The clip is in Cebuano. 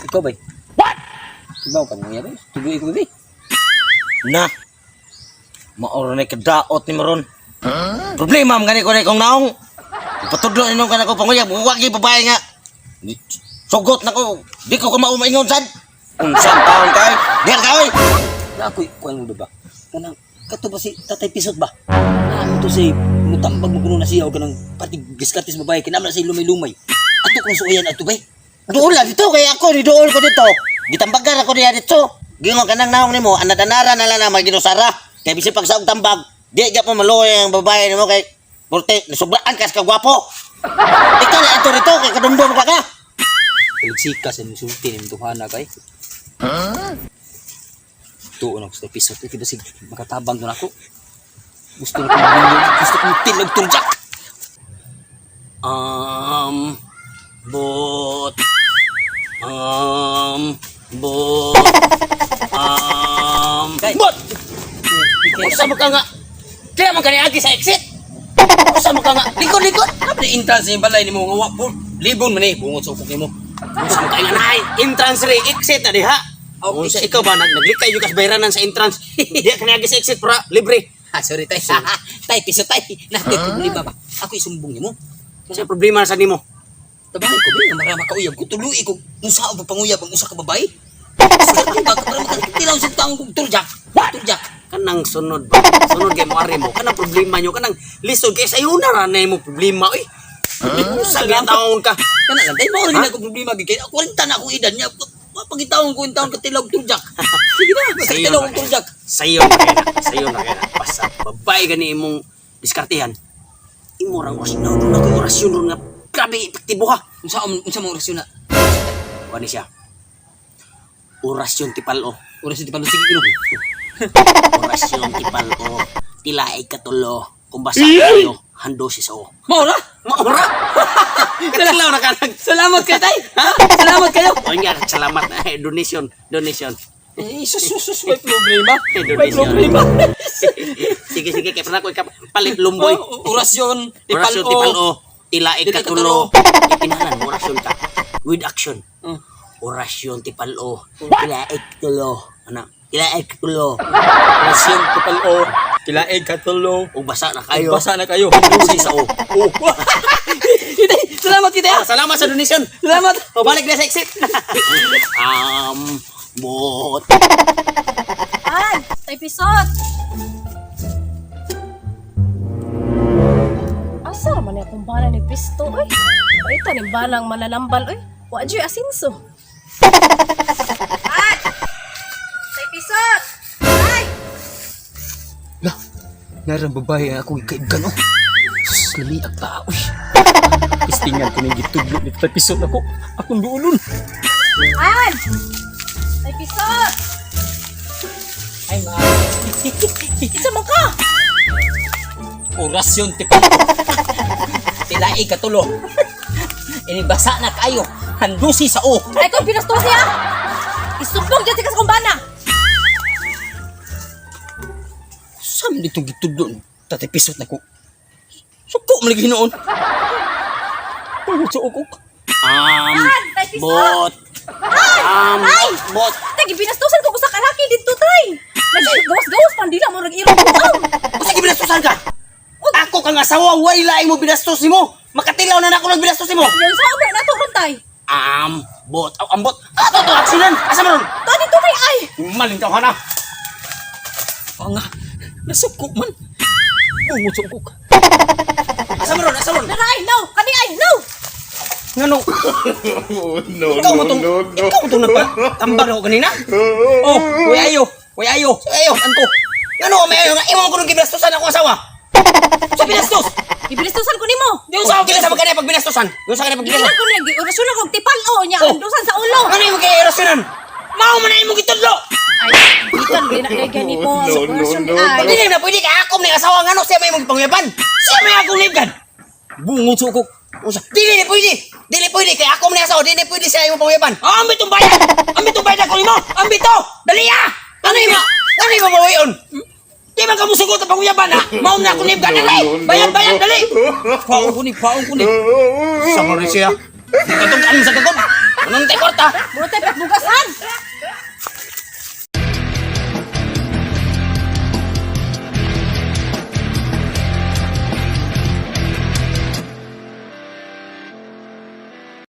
Ikaw bay. What? Ibaw ka mo bay. Tuloy ko bay. Na. Maoro na kadaot ni maron. Problema man gani ko na ikong naong. Patudlo ni nung kanako panguyab, wa gyud babae nga. Sugot na ko, di ko kamao maingon sad. Unsa ang taon kay? Diyan ka oy. Na ako'y kuan mo ba? Kanang kato ba si Tatay Pisot ba? Na ano to si mutambag mo kuno na siya og kanang pati diskarte sa babae kinamla siya lumay-lumay. Ato kung suoyan ato bay. Dool lang dito kay ako ni dool ko dito. Gitambagan ako niya dito. Gingon kanang naong nimo, anad-anara na lang na maginusara. Kay bisig pagsaog tambag, di gyud mo maluoy ang babae nimo kay porte nasubraan kas ka gwapo. Ikaw na ito rito kay kadumdum ka ka. Paligsika sa imong sulti ni tuhana kay. Tuon ako sa Pisot. Ito basig makatabang ko nako. Gusto na kong gusto kong tilog turjak. Bot. Bot. Bot. Usa mo ka nga. Kaya man kani agi sa exit. Usa mo ka nga. Likod likod. Ano na entrance yung balay nimo nga wa po. Libon man eh bungod sa ukok nimo. Usa mo ka nga naay. Entrance re exit na diha. Okay. Unsa ikaw ba naglikay yung kas bayranan sa entrance? Diha kani agi sa exit pra libre. Ah, sorry tay. Tay piso tay. Nakay problema ba? Ako isumbong nimo. Sa problema sa nimo. Tabangay ko ba nga marama ka uyab ko tuluy ko unsa ang panguyab ang usa ka babae. Sa ba ka para makatilaw sa taong kong turjak. Turjak. Kanang sunod ba? Sunod kay mo ari mo. Kanang problema nyo kanang lisod kay sayo na ra na imo problema oy. Usa gyud taon ka. Kana lang tay mao rin ako problema gid kay 40 na akong edad niya. Pagitaon ko in taon katilaw turjak. Sige na, katilaw na og turjak. Sayo na kaya na. Sayo na kaya na. Basta babae gani imong diskartehan. Imo rang orasyon na doon ako orasyon ron nga grabe epektibo ha. Unsa mo orasyon na? Kuha ni siya. Orasyon tipalo. Orasyon tipalo sige kuno. Orasyon tipalo. Tilaig katulo. Kung basa kayo, hando si sao. Mao ra. Maura! Katilaw na kanag. Salamat kay tay. Ha? Salamat kayo. O nga, salamat na. Eh, donation. Donation. Eh, sus, sus, sus, may problema. May Donation. problema. Sige, sige. Kaya pa na ko ikapalit lumboy. Oh, orasyon, Orasyon tipalo. tipalo. Tilaig Tilaig katulo. Ipinalan mo orasyon ka. With action. Orasyon tipalo. Tilaig katulo. Ano? Tilaig katulo. Orasyon, tipalo. Tilaig katulo. O basa na kayo. Basa na kayo. Dusi sa o. Oh. Itay, salamat kita. Ah, salamat sa donation. Salamat. O balik na sa exit. Bot. Ay, tay pisot. Asa man akong bana ni Pisto oy. Paita ni banang mananambal oy. Wa jud asinso. Ay! Tay pisot. Ay! Lah, narang babae ang akong ikaibgan oh. Sus, lami ang tao. Uy. Istingan ko ning gitudlo ni Tatay Pisot ako. Akong duulon. Ay! Tay pisot. Ay, ma. Isa man ka. Orasyon tipalo. Tilaig katulo. Inibasa na kayo. Handusi sa o. Ay ko pinasto siya. Isumbong jud ka sa akong bana. Saan dito gitudlo ni Tatay Pisot nako? Suko man lagi hinuon. Tungod sa ukok. Ay, Tay Pisot. Bot. Ay! Bot. Tay gibinastusan ko usa ka laki didto tay. Naggawas-gawas pandila mo nag-irong buang. O sige, binastusan ka. Ako kang asawa, way laing mo binastos nimo. Makatilaw na nako ng binastos nimo. Yang sa na to ron tay. Bot. Aw, ambot. Ato to aksyonan. Asa man ron? To dito tay ay. Maling ka na. Nga, nasuko man. Bungod sa ukok. Asa man ron? Asa man ron? Dara ay no, kani ay no. Ngano? No, Ikaw mo no, tong no, no. Ikaw mo tong nagpatambag ako kanina. Oh, way ayo. Way ayo. Ayo. Angko. Ngano may ayo nga imo ko nung gibinastusan ako asawa. Sa binastos. Gibinastusan ko nimo. Yung sa kila sa magkanya pag binastusan. Yung sa kanya pag Giilan binastusan. ko niya, giorasyon ako og tipal o niya, Oh. andusan sa ulo. Ano yung kay erosyonan? Mao man na imong gitudlo. Ay, gikan rin na kay gani po. No, Sa no, orasyon no, ay. Dili na pwede ka akom ni asawa ngano siya may imong gipangyaban. Siya may akong libgan. Bungod sa ukok. Unsa? Dili ni pwede. Dili pwede kay akom ni asawa dili pwede siya imong pangyaban. Ah, ambit tong bayad. Ambit tong bayad ako nimo. Ambit to. Dali ah. Ano imo? Ano imo mawayon? Di man ka musugot ang panguyaban ha. Mao na akong libgan dali. Bayad bayad dali. Paong ko ni, paong ko ni. Sa mo rin siya. Katong ano sa kagod. Anong tay kwarta? Mura tay patbuga.